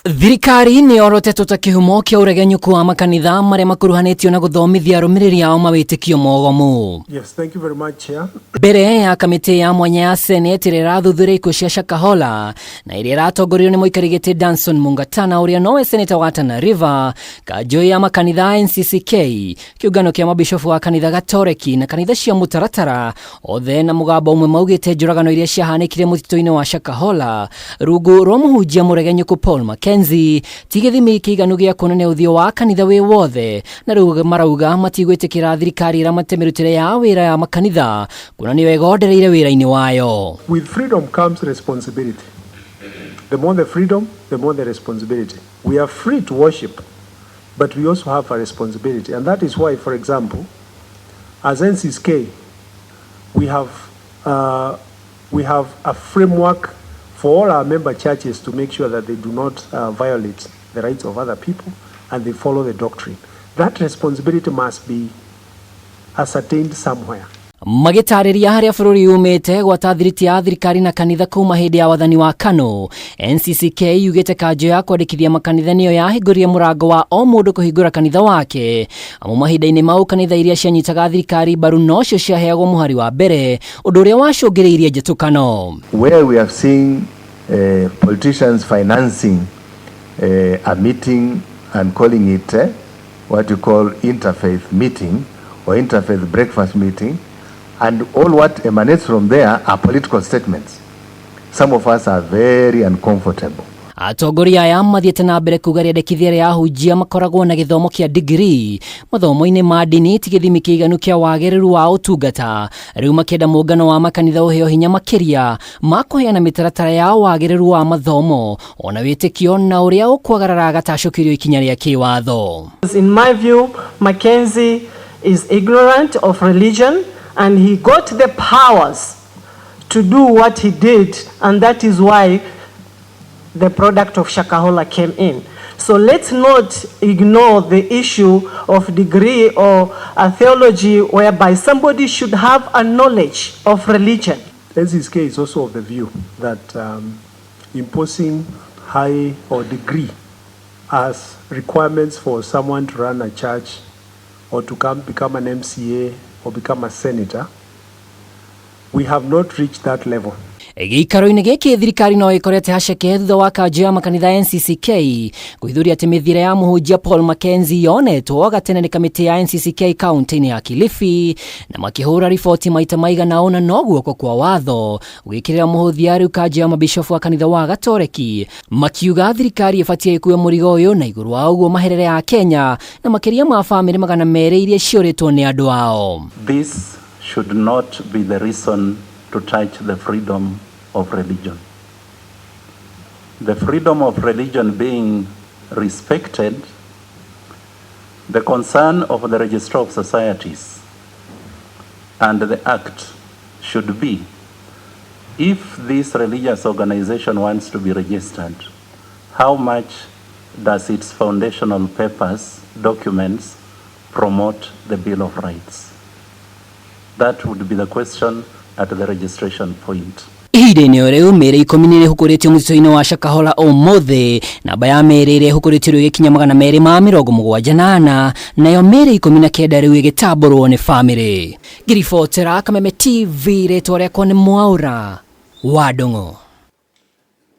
Thirikari nĩ yorotetwo ta kĩhumo kĩa ũregenyũku wa makanitha marĩa makuruhanĩtio na gũthomithia arũmĩrĩri ao mawĩtĩkio mogomu. Yes, thank you very much, Chair. Mbere ya kamĩtĩ ya mwanya ya Senate ĩrĩa ĩrathuthuria ikuũ cia Shakahola na ĩrĩa ĩratongorio nĩ mũikari gĩtĩ Danson Mungatana ũrĩa nowe seneta wa Tana River, kanjũ ya makanitha NCCK, kĩũngano kĩa mabishofu wa kanitha Gatoreki na kanitha cia mũtaratara othe na mũgambo ũmwe maugĩte njũragano iria ciahanĩkire mũtitũ-inĩ wa Shakahola rungu rwa mũhunjia mũregenyũku Paul Mackenzie ti gĩthimi kĩiganu gĩa kuonania ũthiũ wa kanitha wĩ wothe, na rĩu marauga matigwĩtĩkĩra thirikari ĩramate mĩrutĩre ya wĩra ya makanitha kuona nĩyo ĩgondereire wĩra-inĩ wayo. With freedom comes responsibility. The more the freedom, the more the responsibility. We are free to worship, but we also have a responsibility. And that is why, for example, as NCCK, we have a framework for all our member churches to make sure that they do not violate the rights of other people and they follow the doctrine. That responsibility must be ascertained somewhere. Magĩtarĩria harĩa bũrũri umĩte gwata thiriti ya thirikari na kanitha kuma hĩndĩ ya wathani wa KANU, NCCK yugĩte kanjũ ya kwandĩkithia makanitha nĩyo yahingũrire mũrango wa o mũndũ kũhingũra kanitha wake, amu mahinda-inĩ mau kanitha iria cianyitaga thirikari mbaru nocio ciaheagwo mũhari wa mbere, ũndũ ũrĩa wacũngĩrĩirie njĩtũkano. Where we have seen politicians financing a meeting and calling it what you call interfaith meeting or interfaith breakfast meeting, and all what emanates from there are political statements. Some of us are very uncomfortable. Atongoria aya mathiĩte na mbere kuga rĩendekithia rĩa ahunjia makoragwo na gĩthomo kĩa digiri mathomo-inĩ ma ndini ti gĩthimi kĩiganu kĩa wagĩrĩru wa ũtungata, rĩu makĩenda mũngano wa makanitha ũheo hinya makĩria ma kũheana mĩtaratara ya wagĩrĩru wa mathomo ona wĩtĩkio na ũrĩa ũkwagarara agatacũkĩrio ikinya rĩa kĩwatho. In my view, Mackenzie is ignorant of religion and he got the powers to do what he did, and that is why the product of Shakahola came in. So let's not ignore the issue of degree or a theology whereby somebody should have a knowledge of religion. NCCK is also of the view that imposing high or degree as requirements for someone to run a church or to become an MCA or become a senator, we have not reached that level. Gĩikaro-inĩ gĩkĩ thirikari no ĩkorete haceke thutha wa kanjũ ya makanitha NCCK kũhithũria atĩ mĩthiĩre ya mũhunjia Paul Mackenzie yonetwo gatene nĩ kamĩtĩ ya NCCK kaunti-inĩ ya Kilifi na makĩhũra riboti maita maigana ũna no guoko kwa watho gwĩkĩrĩra mũhũthia. Rĩu kanjũ ya mabishofu wa kanitha wa Gatoreki makiuga thirikari ĩbatiĩ ĩkue mũrigo ũyũ na igũrũ wa ũguo maherere ya Kenya na makĩria ma bamĩrĩ 200 iria ciũrĩtwo nĩ andũ ao. This should not be the reason to touch the freedom of religion. The freedom of religion being respected, the concern of the Registrar of Societies and the Act should be, if this religious organization wants to be registered, how much does its foundational papers, documents, promote the Bill of Rights? That would be the question at the registration point. Ihinda-inĩ o rĩu mĩĩrĩ 10 nĩ ĩrĩhukũrĩtio mũtitũ-inĩ wa Shakahola ũmũthĩ, namba ya mĩĩrĩ ĩrĩa ĩhukũrĩtio rĩu ĩgĩkinya 274, nayo mĩĩrĩ 19 rĩu ĩgĩtambũrwo nĩ bamĩrĩ. Ngĩribotera Kameme TV, rĩtwa rĩakwa nĩ Mwaũra wa Ndung'u.